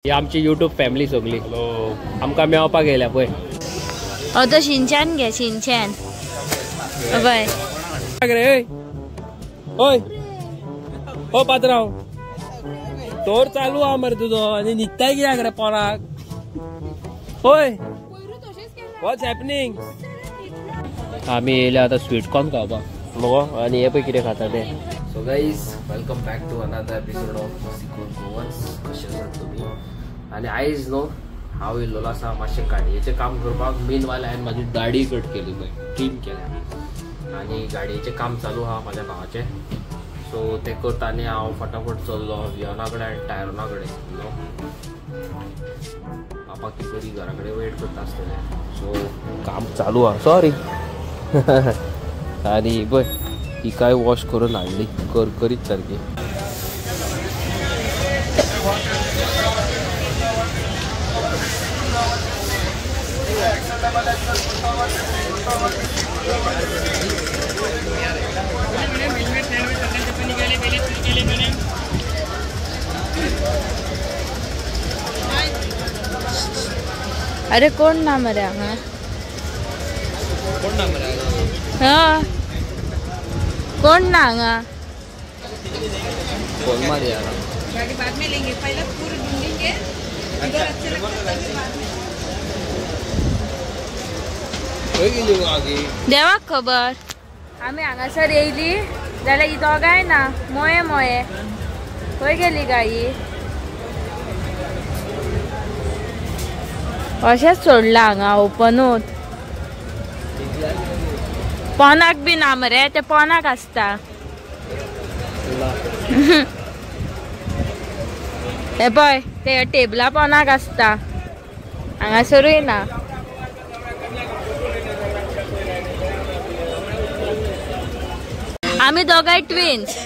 ही आमची YouTube family सगळी आमकां मेळपाक येयल्या पळय. तो शिनच्यान घे शिनच्यान पळय रे. ओय ओ पात्रांव तोर चालू आहा मरे तुजो आनी न्हिदताय कित्याक रे पोराक. ओय व्हॉट्स हॅपनिंग. आमी येयल्या आतां स्वीट कॉर्न खावपाक मगो आनी हे पळय कितें खाता ते. So guys, welcome back to another episode of Sikon Goans. कशे आसात तुमी? आनी आयज न्हू हांव येयल्लो आसा मातशें गाडयेचें काम करपाक. मेन वाले हांवें म्हाजी दाडी कट केली पळय, ट्रीम केल्या आनी गाडयेचें काम चालू आहा म्हाज्या भावाचें. सो तें करता आनी हांव फटाफट चल्लो वियोना कडेन आनी टायरोना कडेन. न्हू बापाक ती बरी घरा कडेन वेट करता आसतलें. सो काम चालू आहा सॉरी. आनी पळय तिकाय वॉश करून हाडली करकरीत सारकी. अरे कोण ना मरे हांगा? कोण ना मरे? हा कोण ना हांगा? फोन मार यार. गाड़ी बाद में लेंगे, पहले पूरी ढूंढेंगे. अगर अच्छे लगते तो बाद में. खंय गेली गो आगी? देवाक खबर. आमी हांगासर येयली जाल्यार ही दोगांय ना मोये मोये. खंय गेली गाई? अशेंच सोडलां हांगा ओपनूच. पोनाक बी ना मरे, ते पोनाक आसता. हे पळय ते टेबला पोनाक आसता, हांगासरूय ना. आमी दोगांय ट्विन्स.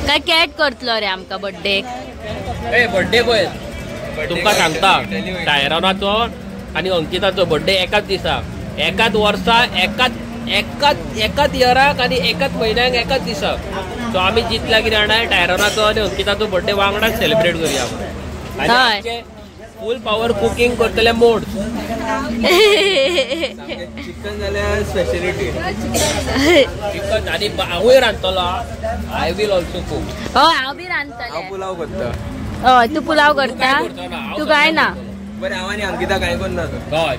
काय कॅट करतलो रे आमकां बड्डेक? ए बड्डे पळय तुमकां सांगता, टायरोनाचो आनी अंकिताचो बड्डे एकाच दिसा, एकाच वर्सा, एकाच एकाच एकाच इयराक आनी एकाच म्हयन्याक एकाच दिसा. सो आमी जितल्या कितें जाणा टायरोनाचो आनी अंकिताचो बड्डे वांगडाच सेलिब्रेट करुया. आनी फूल पावर कुकींग करतले मोड. चिकन जाल्यार स्पेशलिटी चिकन. आनी हांवूय रांदतलो. I will also cook. हय हांव बी रांदतलें. हांव पुलाव करता. हय तूं पुलाव करता? तूं काय ना? बरें हांव आनी अंकिता कांय करना.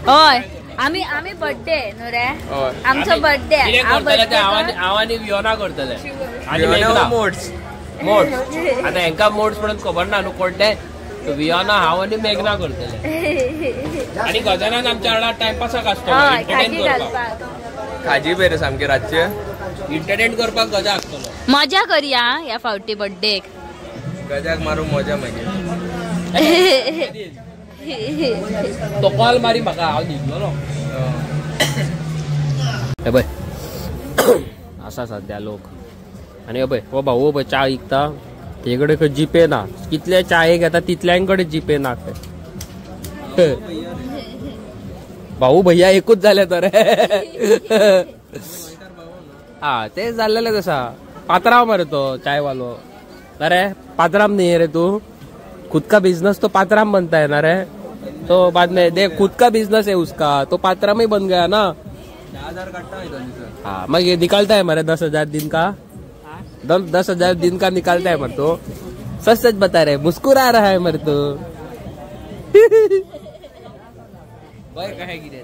हय आमी आमी बड्डे न्हू रे, आमचो बड्डे. हांव आनी वियोना करतले. आनी मोड्स मोड्स आतां हेंकां मोड्स म्हणून खबर ना न्हू कोण ते. वियोना हांव आनी मेघना करतले. आनी गजानन आमच्या वांगडा टायमपासाक आसतलो. एंटरटेन करपाक. खाजी पळय सामके रातचे एंटरटेन करपाक गजा आसतलो. मजा करया ह्या फावटी बड्डेक. गजाक मारूंक मजा मागीर. तो कॉल मारी म्हाका, हांव न्हिदलोलो. हे पळय आसा सद्या लोक. आनी हे पळय हो भाऊ पळय च्या विकता, तेजे कडेन खंय जीपे ना. कितले चायेक येता तितल्यां कडेन जीपे ना खंय. भाऊ भैया एकूच जाले तर. हा ते जाल्लेलेच आसा. पात्रांव मरे तो चायवालो. अरे पात्राम नहीं रे तू, खुद का बिजनेस तो पात्राम बनता है ना रे. तो बाद में देख खुद का बिजनेस है उसका, तो पात्राम ही बन गया ना. हाँ मैं ये निकालता है मरे 10,000 दिन का, 10,000 दिन का निकालता है मरे तो. सच सच बता रहे, मुस्कुरा रहा है मरे तो. बरं काय कितें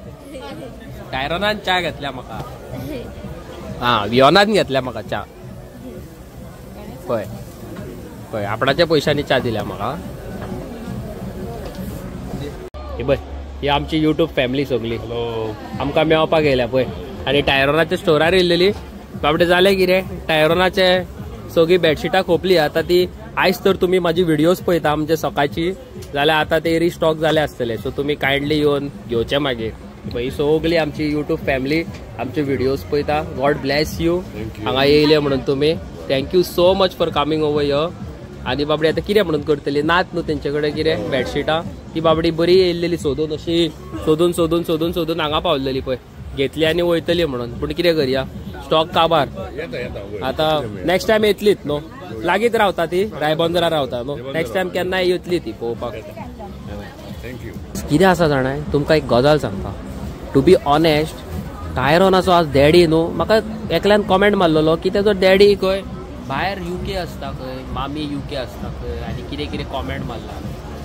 टायरोनान च्या घेतल्या म्हाका. हा वियोनान घेतल्या म्हाका च्या. पळय पळय आपणाच्या पयशांनी च्या दिल्या म्हाका. हे पळय ही आमची यूट्यूब फॅमिली सगळी आमकां मेळपाक येयल्या पळय. आनी टायरोनाच्या स्टोरार येयलेली. बाबडे जालें कितें, टायरोनाचे सगळीं बेडशिटां खोपली. आतां ती आयज तर तुमी म्हाजी व्हिडियोज पळयता आमचे सकाळची, जाल्यार आतां ते रिस्टॉक जाले आसतले. सो तुमी कायंडली येवन घेवचे मागीर. ही सगळी आमची यूट्यूब फॅमिली आमचे व्हिडियोज पळयता. गॉड ब्लॅस you हांगा येयले म्हणून तुमी. Thank you so much for coming over here. आनी बाबडी आतां कितें म्हणून करतली, नात न्हू तेंचे कडेन कितें बेडशिटां. ती बाबडी बरी येयल्लेली सोदून, अशी सोदून सोदून सोदून सोदून हांगा पावलेली पळय. घेतली आनी वयतली म्हणून. पूण कितें करया, स्टॉक स्टॉक काबार. आतां नेक्स्ट टायम येतलीच न्हू, लागींच रावता ती, रायबंदरा रावता न्हू, नेक्स्ट टायम केन्नाय येतली ती पळोवपाक. कितें आसा जाणाय, तुमकां एक गजाल सांगता, टू बी ऑनेस्ट टायरोनाचो आज डॅडी न्हू, म्हाका एकल्यान कॉमेंट मारलेलो की तेजो डॅडी खंय भायर युके आसता खंय, मामी युके आसता खंय, आनी कितें कितें कॉमेंट मारला.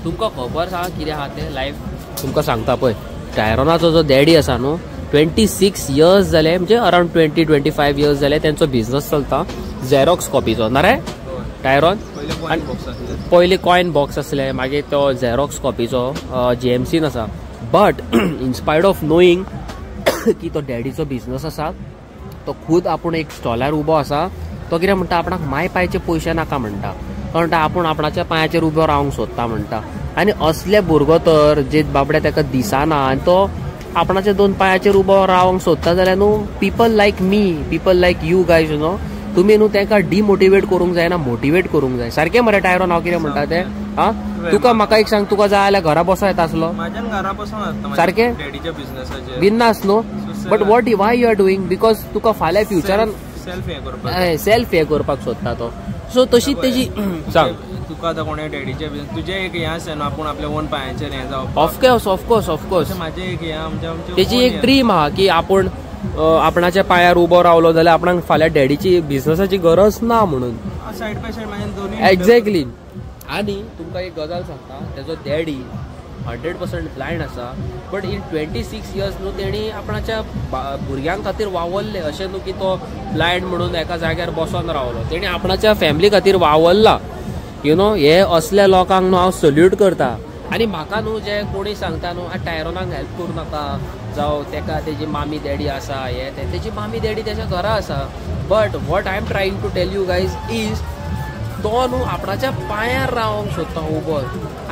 तुमकां खबर आसा कितें आहा तें लायफ तुमकां सांगता पळय. टायरोनाचो जो डॅडी आसा न्हू, 26 इयर्स जाले, म्हणजे अरावंड 20-25 इयर्स जाले तेंचो बिजनस चलता झेरॉक्स कॉपीचो. ना रे टायरोन, पयलीं कॉयन बॉक्स आसले, मागीर तो झेरॉक्स कॉपीचो जीएमसीन आसा. But in spite of knowing की तो डॅडीचो बिजनस आसा, तो खूद आपूण एक स्टॉलार उबो आसा. तो कितें म्हणटा, आपणाक माय पायचे पयशे नाका म्हणटा, तो म्हणटा आपूण आपणाच्या पांयाचेर उबो रावंक सोदता म्हणटा. आनी असले भुरगो तर जे बाबडे ताका दिसना आनी तो आपणाच्या दोन पांयाचेर उबो रावंक सोदता जाल्यार न्हू, people like me, people like you guys न्हू, तुमी न्हू तांकां डिमोटिवेट करूंक जायना, मोटिवेट करूंक जाय. सारकें मरे टायरोन, हांव कितें म्हणटा तें. हा तुका म्हाका एक सांग, तुका जाय जाल्यार घरा बसो येता आसलो, सारकें बिन्नास न्हू, but what why you are doing, because तुका फाल्यां फ्युचरान सेल्फ हें करपाक सोदता तो. सो तशी तेजी सांग तुका आतां कोणे डॅडीचे बिजनेस तुजें एक हें आसा न्हू, आपूण आपल्या ओन पांयांचेर हें जावप. Of course of course of course म्हाजें एक हें आमचें तेजी एक ड्रीम आहा की आपूण आपणाच्या पांयार उबो रावलो जाल्यार आपणाक फाल्यां डॅडीची बिजनसाची गरज ना म्हणून. सायड बाय सायड म्हाज्यान दोनूय. एक्झॅक्टली. आनी तुमकां एक गजाल सांगता, तेजो डॅडी 100% ब्लायंड आसा, बट इन 26 इयर्स न्हू तेणी आपणाच्या भुरग्यां खातीर वावरले. अशें न्हू की तो ब्लायंड म्हणून एका जाग्यार बसोन रावलो, तेणी आपणाच्या फॅमिली खातीर वावरला. You know, हे असल्या लोकांक न्हू हांव सल्यूट करता. आनी म्हाका न्हू जे कोणी सांगता न्हू टायरोनाक हेल्प करूं नाका, जावं तेका तेजी मामी डॅडी आसा, हे ते, तेजी मामी डॅडी तेच्या घरा आसा. But what I am trying to tell you guys is, तो न्हू आपणाच्या पांयार रावंक सोदता उबो.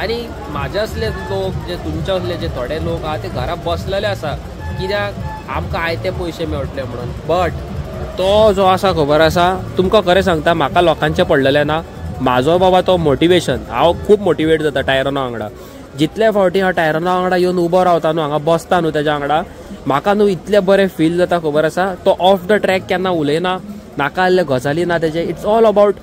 आनी म्हाजे असले लोक, जे तुमचे असले जे थोडे लोक आहा ते घरा बसलेले आसा कित्याक आमकां आयते पयशे मेळटले म्हणून. बट तो जो आसा खबर आसा तुमकां, खरें सांगता म्हाका लोकांचें पडलेलें ना, म्हाजो बाबा तो मोटिवेशन, हांव खूब मोटिवेट जाता टायरोना वांगडा. जितले फावटी हांव टायरोना वांगडा येवन उबो रावता न्हू, हांगा बसता न्हू तेज्या वांगडा, म्हाका न्हू इतलें बरें फील जाता खबर आसा. तो ऑफ the track केन्ना उलयना, नाका आसले गजाली ना तेजे. It's all about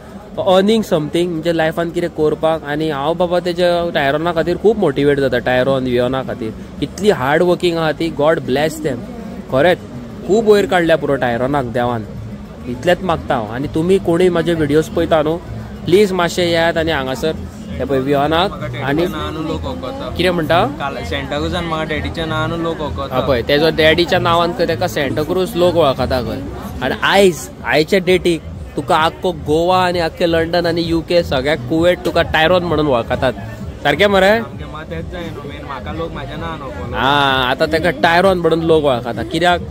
earning something, म्हणजे लायफान कितें करपाक. आनी हांव बाबा तेज्या टायरोना खातीर खूब मोटिवेट जाता, टायरोन वियोना खातीर इतली हार्ड वर्किंग आहा ती. गॉड ब्लेस देम, खरेंच खूब वयर काडल्या पुरो टायरोनाक देवान, इतलेंच मागता हांव. आनी तुमी कोणी म्हाजे व्हिडियोज पळयता न्हू, प्लीज मातशें येयात आनी हांगासर हे पळय वियोनाक. आनी कितें म्हणटा, सेंटाक्रुजान म्हाका डॅडीच्या नांवान लोक वळखता. पळय तेजो डॅडीच्या नांवान खंय तेका सेंटाक्रूज लोक वळखता खंय. आनी आयज आयच्या डेटीक तुका आख्खो गोवा आनी आख्खे लंडन आनी युके सगळ्याक कुवेट तुका टायरोन म्हणून वळखतात. सारकें मरे? हा, आतां तेका टायरोन म्हणून लोक वळखता कित्याक,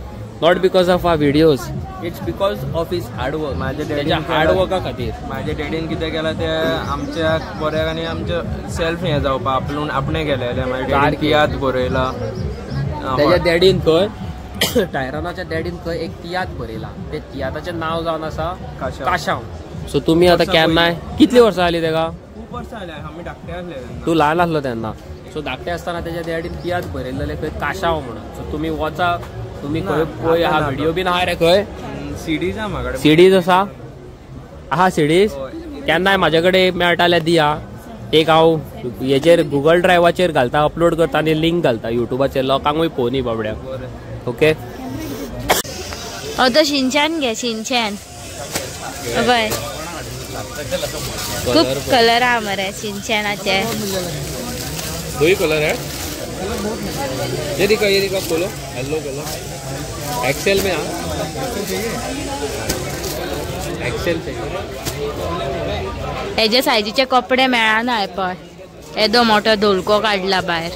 not because of our videos, it's because of his hard work. तेज्या हार्ड वर्का खातीर. म्हाज्या डॅडीन कितें केलां तें आमच्या बऱ्याक आनी आमच्या सेल्फ हें जावपा आपूण आपणें केलेलें. म्हाज्या डॅडीन तियात्र बरयला, तेज्या डॅडीन खंय टायरोनाच्या डॅडीन खंय एक तियात्र बरयला, ते तियात्राचें नांव जावन आसा काशांव. सो तुमी आतां केन्नाय, कितलीं वर्सां जालीं तेका? खूब वर्सां जालीं, आमी धाकटे आसले तेन्ना. तूं ल्हान आसलो तेन्ना. सो धाकटे आसतना तेज्या डॅडीन तियात्र बरयलेले खंय काशांव म्हणून. सो तुमी वचा, तुमी खंय पळय हा व्हिडियो बीन आहा रे खंय, सिडीज आहा म्हाका. सिडीज आसा? आहा सिडीज? केन्नाय म्हाजे कडेन मेळटा जाल्यार दिया एक, हांव हेजेर गुगल ड्रायवाचेर घालता, अपलोड करता आनी लिंक घालता युट्यूबाचेर, लोकांकूय पळोवनी बाबड्यांक. ओके, तो शिनच्यान घे, शिनच्यान पळय खूब कलर आहा मरे शिनच्यानाचे. दोन कलर है, ये दिखा, ये दिखा, खोलो, येलो कलर एक्सेल में. हाँ एक्सेल चाहिए. हेजे सायजीचे कपडे मेळना पळय, येदो मोठो धोलको काडला भायर.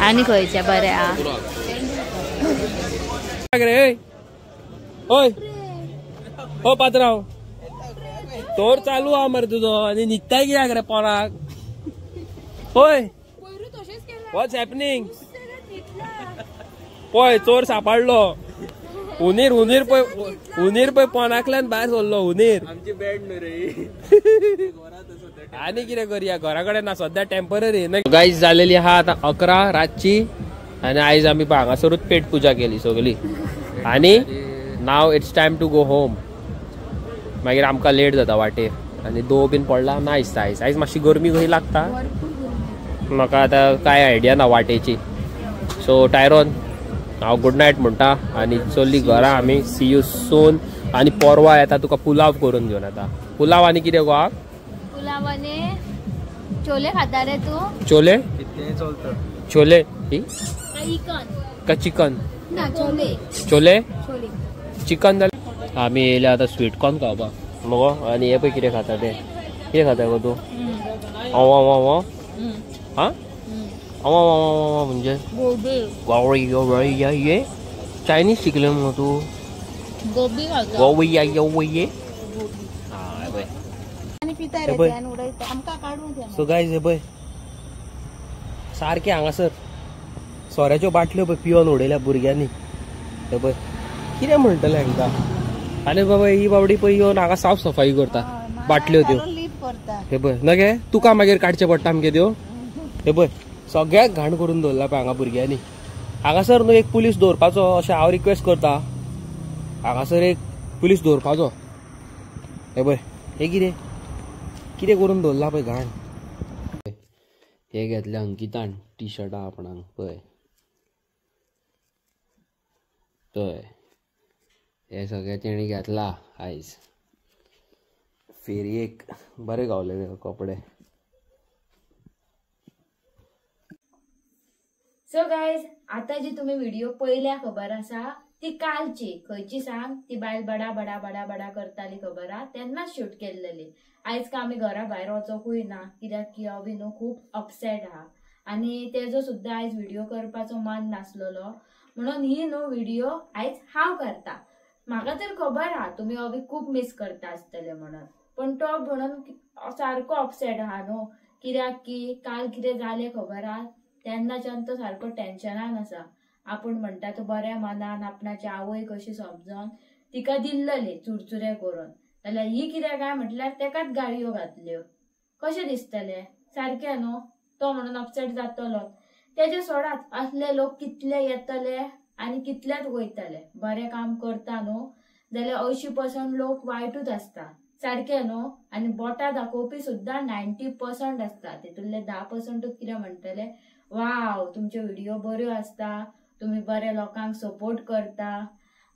आनी खंयचे बरे आ रे? ओय ओ पात्रांव, तोर चालू आहा मरे तुजो आनी न्हिदताय कित्याक रे पोराक? ओय व्हॉट्स हॅपनिंग? पळय चोर सापडलो. उनीर उनीर पळय, उनीर पळय पोनाकल्यान भायर सरलो उनीर. आमची बेड न्हू रे. आनी कितें करया, घरा कडेन ना सद्या टेम्पररी. गायज जालेली आहा आतां 11 रातची आनी आयज आमी हांगासरूच पेट पुजा केली सगळी. आनी now it's time to go home. मागीर आमकां लेट जाता वाटेर आनी दो बीन पडला ना दिसता आयज. आयज मातशी गरमी खंय लागता म्हाका आतां काय आयडिया ना वाटेची. सो टायरोन हांव गुड नायट म्हणटा आनी चल्ली घरा आमी. सी you सून. आनी परवा येता तुका पुलाव करून घेवन येता. पुलाव आनी कितें गो? पुलाव आनी छोले खाता रे तूं? छोले छोले का चिकन? ना छोले. छोले चिकन जालें. आमी येयले आतां स्वीट कॉर्न खावपाक मगो. आनी हे पळय कितें खाता ते, कितें खाता गो तूं? अव अव अव आं अव अव अव म्हणजे गोवळी गोवळी ये चायनीज शिकले मगो तूं? गोवळी ये. हां पळय सो गायज हे पळय सारकें हांगासर सोऱ्याच्यो बाटल्यो पळय पिवन उडयल्या भुरग्यांनी. हे पळय कितें म्हणटलें हांकां. आनी बाबा ही बाबडी पळय येवन हांगा साफ सफाई करता बाटल्यो त्यो. हे पळय ना गे तुका मागीर काडचें पडटा आमगे त्यो. हे पळय सगळ्याक घाण करून दवरला पळय हांगा भुरग्यांनी. हांगासर न्हू एक पुलीस दवरपाचो अशें हांव रिक्वेस्ट करता. हांगासर एक पुलीस दवरपाचो. हे पळय हे कितें कितें करून दवरला पळय घाण. हे घेतले अंकितान टी शर्टां आपणाक पळय. हय हे सगळें तेणी घेतला आयज फेरयेक. बरे गावले तेका कपडे. सो गायज आतां जी तुमी व्हिडिओ पळयल्या खबर आसा ती कालची. खंयची सांग? ती बायल बडा बडा बडा बडा करताली खबर आहा, तेन्नाच शूट केल्लेली. आयज का आमी घरा भायर वचोकूय ना कित्याक की हांव बी न्हू खूब अपसेट आहा आनी तेजो सुद्दां आयज व्हिडिओ करपाचो मन नासलेलो म्हणून ही न्हू व्हिडिओ आयज हांव करता. म्हाका तर खबर आहा तुमी हो बी खूब मिस करता आसतले म्हणून, पण तो म्हणून सारको अपसेट आहा न्हू कित्याक की काल कितें जालें खबर आहा तेन्नाच्यान तो सारको टेन्शनान आसा. आपूण म्हणटा तो बऱ्या मनान आपणाची आवय कशी समजोन तिका दिल्लली चुरचुरे करून, जाल्यार ही कितें काय म्हटल्यार तेकाच गाळयो घातल्यो. कशें दिसतलें सारकें न्हू? तो म्हणून अपसेट जातलो. तेजे सोडात, असले लोक कितले येतले आनी कितलेच वयतले. बरें काम करता न्हू जाल्यार 80% लोक वायटूच आसता सारकें न्हू. आनी बोटां दाखोवपी सुद्दां 90% आसता. तितूंतले 10% कितें म्हणटले, वाव तुमच्यो व्हिडिओ बऱ्यो आसता, तुमी बरे लोकांक सपोर्ट करता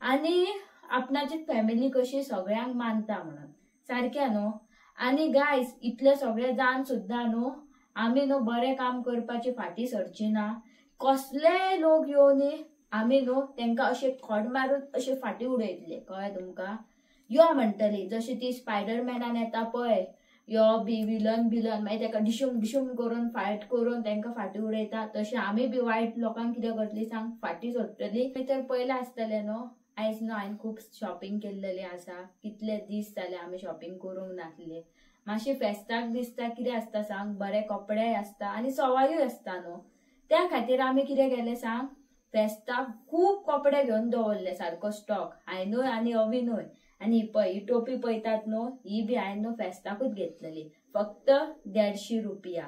आनी आपणाची फॅमिली कशी सगळ्यांक मानता म्हणून सारकें न्हू. आनी गायज इतले सगळे जाण सुद्दां न्हू आमी न्हू बरें काम करपाची फाटी सरची ना. कसलेय लोक येवनी आमी न्हू तेंकां अशें खोड मारून अशें फाटी उडयतले. कळ्ळें तुमकां? यो म्हणटली जशी ती स्पायडरमॅनान येता पळय, यो बी विलन बिलन मागीर तेका डिशूम डिशूम करून फायट करून तेंकां फाटी उडयता, तशें आमी बी वायट लोकांक कितें करतली सांग? फाटी सोडटली. तर पयलें आसतलें न्हू आयज न्हू हांवें खूब शॉपिंग केल्लेली आसा. कितले दीस जाले आमी शॉपिंग करूंक नासले. मातशें फेस्ताक दिसता कितें आसता सांग, बरे कपडेय आसता आनी सवायूय आसता न्हू. त्या खातीर आमी कितें केलें सांग, फेस्ताक खूब कपडे घेवन दवरले सारको स्टॉक. हांवेनूय आनी अविनूय. आनी ही पळय ही टोपी पळयतात न्हू ही बी हांवें न्हू फेस्ताकूच घेतलेली, फक्त 150 रुपया.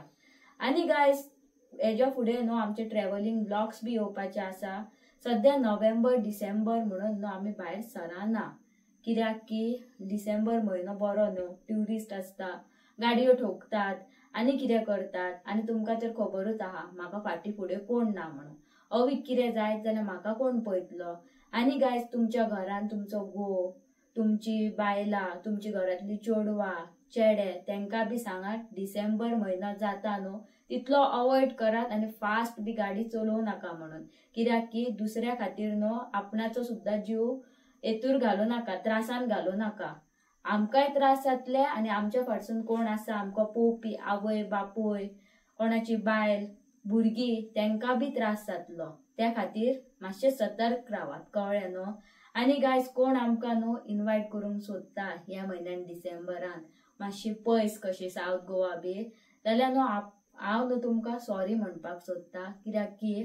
आनी गायज हेज्या फुडें न्हू आमचे ट्रेवलिंग ब्लॉग्स बी येवपाचे आसा. सद्या नोव्हेंबर डिसेंबर म्हणून न्हू आमी भायर सराना कित्याक की डिसेंबर म्हयनो बरो न्हू, ट्युरिस्ट आसता, गाडयो ठोकतात आनी कितें करतात. आनी तुमकां तर खबरूच आहा म्हाका फाटीं फुडें कोण ना म्हणून. अवीक कितें जायत जाल्यार म्हाका कोण पळयतलो. आनी गायज तुमच्या घरान तुमचो घोव, तुमची बायलां, तुमची घरांतली चेडवां चेडे तेंकां बी सांगात डिसेंबर म्हयनो जाता न्हू तितलो अवॉयड करात आनी फास्ट बी गाडी चलोवं नाका म्हणून. कित्याक की दुसऱ्या खातीर न्हू आपणाचो सुद्दां जीव हेतूर घालूं नाका, त्रासान घालूं नाका. आमकांय त्रास जातले आनी आमच्या फाटसून कोण आसा आमकां पळोवपी आवय बापूय, कोणाची बायल भुरगीं तेंकां बी त्रास जातलो. त्या खातीर मातशें सतर्क रावात, कळ्ळें न्हू. आनी गायज कोण आमकां न्हू इनवायट करूंक सोदता ह्या म्हयन्यान डिसेंबरान मातशी पयस कशी सावथ गोवा बी, जाल्यार न्हू हांव न्हू तुमकां सॉरी म्हणपाक सोदता. कित्याक की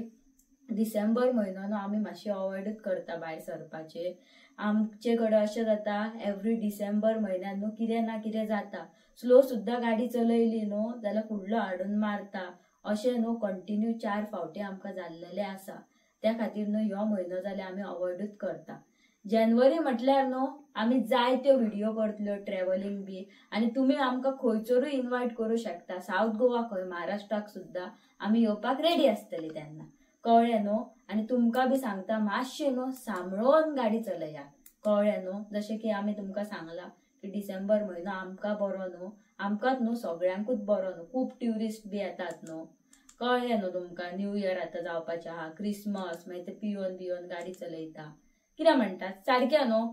डिसेंबर म्हयनो न्हू आमी मातशें अवॉयडूच करता भायर सरपाचें. आमचे कडेन अशें जाता एवरी डिसेंबर म्हयन्यान न्हू कितें ना कितें जाता. स्लो सुद्दां गाडी चलयली न्हू जाल्यार फुडलो हाडून मारता. अशें न्हू कंटिन्यू 4 फावटी आमकां जाल्लेलें आसा. त्या खातीर न्हू ह्यो म्हयनो जाल्यार आमी अवॉयडूच करता. जानेवारी म्हटल्यार न्हू आमी जायत्यो व्हिडियो करतल्यो ट्रॅव्हलिंग बी आनी तुमी आमकां खंयसरूय इनवायट करूं शकता. सावथ गोवा खंय महाराष्ट्राक सुद्दां आमी येवपाक रेडी आसतली तेन्ना, कळ्ळें न्हू. आनी तुमकां बी सांगता मातशें न्हू सांबाळून गाडी चलयात, कळ्ळें न्हू. जशें की आमी तुमकां सांगलां की डिसेंबर म्हयनो आमकां बरो न्हू, आमकांच न्हू सगळ्यांकूच बरो न्हू. खूब ट्युरिस्ट बी येतात न्हू, कळ्ळें न्हू तुमकां. न्यू इयर आतां जावपाचें आहा, क्रिसमस, मागीर ते पियोन बियोन गाडी चलयता. कितें म्हणटात सारकें न्हू,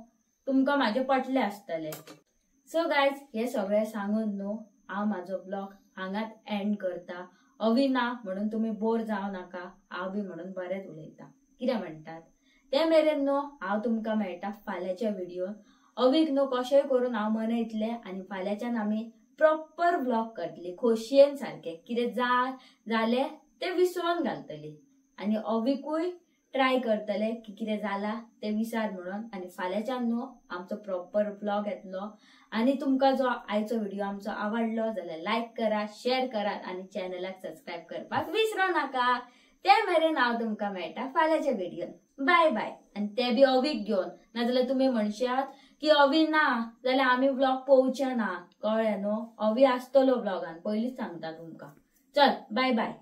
तुमकां म्हाजें पटलें आसतलें. सो गायज हे सगळें सांगून न्हू हांव म्हाजो ब्लॉग हांगाच एंड करता. अवी ना म्हणून तुमी बोर जावं नाका, हांव बी म्हणून बरेंच उलयता. कितें म्हणटात ते मेरेन न्हू हांव तुमकां मेळटा फाल्यांच्या व्हिडियोन. अवीक न्हू कशेंय करून हांव मनयतलें आनी फाल्यांच्यान आमी प्रॉपर ब्लॉग करतली खोशयेन सारकें. कितें जालें तें विसरून घालतली आनी अविकूय ट्राय करतले की कितें जालां तें विसार म्हणून. आनी फाल्यांच्यान न्हू आमचो प्रॉपर ब्लॉग येतलो. आनी तुमकां जो आयचो व्हिडिओ आमचो आवडलो जाल्यार लायक करात, शेअर करात आनी चॅनलाक सबस्क्रायब करपाक विसरो नाका. ते मेरेन हांव तुमकां मेळटा फाल्यांच्या व्हिडियोन. बाय बाय. आनी ते बी अवीक घेवन, नाजाल्यार तुमी म्हणशात की अवी ना जाल्यार आमी ब्लॉग पळोवचे ना, कळ्ळें न्हू. अवी आसतलो ब्लॉगान, पयलींच सांगता तुमकां. चल बाय बाय.